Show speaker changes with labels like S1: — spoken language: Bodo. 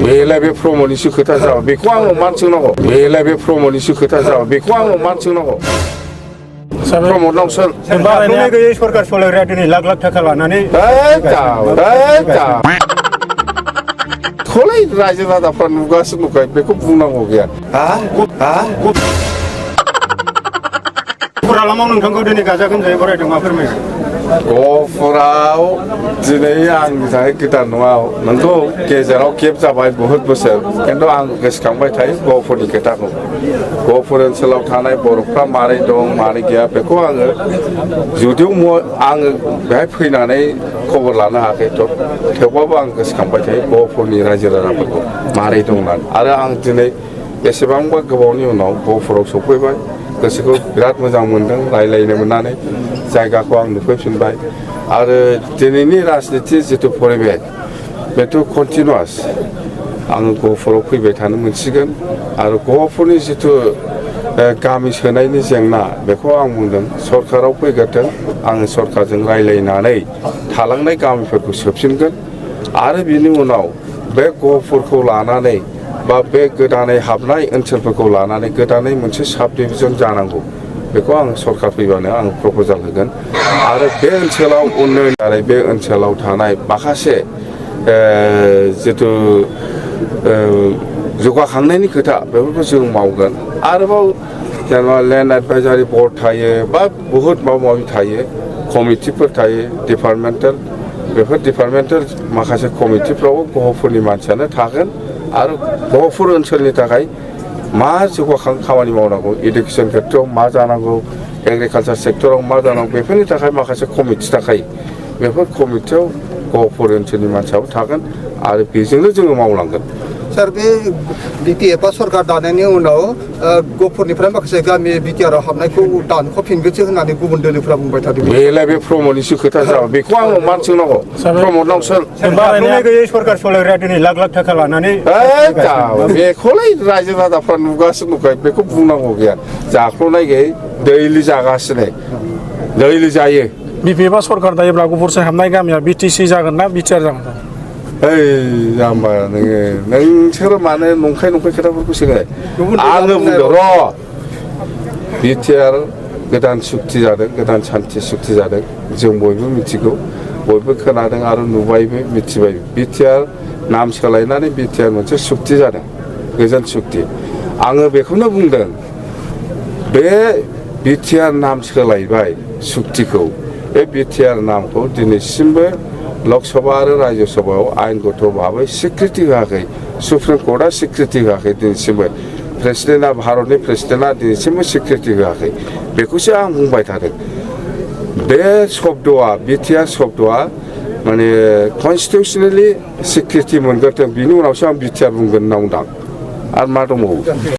S1: 왜래 왜 프로모니스 그타자 비광로 만츠나고 왜래 왜 프로모니스 그타자 비광로 만츠나고 promote langsung.
S2: Ini ke सरकार सलायग्रा दिनै लाख लाख थाखा लानानै
S1: खौलाय रायजो राजाफ्रा नुगासिनो दंखायो बेखौ बुंनांगौ गैया
S2: गफुराव नोंथांखौ दिनै गाजा गोमजायै बरायदों मा फोरमायगोन
S1: गफुराव दिनै आंनि थाखाय गोदान नङा नोंगौ गेजेराव गेप जाबाय बहुद बोसोर खिन्थु आं गोसोखांबाय थायो गफुरनि खोथाखौ गफुर ओनसोलाव थानाय बर'फ्रा मारै दं मारै गैया बेखौ आङो जुदिও आङो बेहाय फैनानै खबर लानो हायाखै थेवबाबो आं गोसोखांबाय थायो गफुरनि रायजो राजाफोरखौ मारै दं होननानै आरो आं दिनै बेसेबांबा गोबावनि उनाव गफुराव सफैबाय गोसोखौ बिराद मोजां मोनदों रायलायनो मोननानै जायगाखौ आं नुफैफिनबाय आरो दिनैनि राजनिति जिथु परिबेस बेथ' कन्टिनिउआस आङो गहपुराव फैबाय थानो मोनसिगोन आरो गहपुरनि जिथु गामि सोनायनि जेंना बेखौ आं बुंदों सरकाराव फैग्रोथों आङो सरकारजों रायलायनानै थालांनाय गामिफोरखौ सोफिनगोन आरो बिनि उनाव बे गहपुरखौ लानानै बा बे गोदानै हाबनाय ओनसोलफोरखौ लानानै गोदानै मोनसे साब डिभिजन जानांगौ बेखौ आं सरकार फैबानो आं प्रप'जाल होगोन आरो बे ओनसोलाव उन्नयन आरो बे ओनसोलाव थानाय माखासे जिथु जौगाखांनायनि खोथा बेफोरखौ जों मावगोन आरोबाव जेनेबा लेन्ड एडभाइजारि बर्ड थायो बा बहुद माबा माबि थायो कमिटिफोर थायो डिपार्टमेन्टेल बेफोर डिपार्टमेन्टेल माखासे कमिटिफ्रावबो गहपुरनि मानसियानो थागोन आरो गहपुर ओनसोलनि थाखाय मा जौगाखां खामानि मावनांगौ इडुकेसन खेथ्रआव मा जानांगौ एग्रिकालचार सेक्टराव मा जानांगौ बेफोरनि थाखाय माखासे कमिटि थाखायो बेफोर कमिटियाव गहपुर ओनसोलनि मानसियाबो थागोन आरो बेजोंनो जोङो मावलांगोन
S3: सार बे बिटिएफआ सरकार दानायनि उनाव गहपुरनिफ्राय माखासे गामि बिटिआरआव हाबनायखौ दानख'फिनगोनसो होननानै गुबुन दोलोफोरा बुंबाय थादों
S1: बेलाय बे प्रम'टनिसो खोथा जाबाय बेखौ आङो मान सोंनांगौ प्रम'ट लांसोर
S2: सरकार सलायग्रा दिनै लाख लाख थाखा लानानै
S1: बेखौलाय रायजो राजाफ्रा नुगासिनो दंखायो बेखौ बुंनांगौ गैया जाख्ल'नाय गैयै दैलि जागासिनो दैलि जायो
S4: बिपिएफआ सरकार दायोब्ला गहपुरसिम हाबनाय गामिया बिटिसि जागोन ना बिटिआर जागोन
S1: जाम्बा नोंसोरो मानो नंखाय खोथाफोरखौ सोङो आङो बुंदों र' बिटिआर गोदान सुक्ति जादों गोदान सान्थि सुक्ति जादों जों बयबो मिथिगौ बयबो खोनादों आरो नुबायबो मिथिबायबो बिटिआर नाम सोलायनानै बिटिआर मोनसे सुक्ति जादों गोजोन सुक्ति आङो बेखौनो बुंदों बे बिटिआर नाम सोलायबाय सुक्तिखौ बे बिटिआर नामखौ दिनैसिमबो लकसभा आरो राज्य सभायाव आयेनगत भाबै स्वीकृति होआखै सुप्रिम कर्टआ स्वीकृति होआखै दिनैसिमबो प्रेसिडेन्टआ भारतनि प्रेसिडेन्टआ दिनैसिमबो स्वीकृति होआखै बेखौसो आं बुंबाय थादों बे शब्दआ बिटिआर शब्दआ माने कनस्टिटिउसनेलि स्वीकृति मोनग्रोथों बिनि उनावसो आं बिटिआर बुंगोन होनना बुंदों आरो मा दंबावो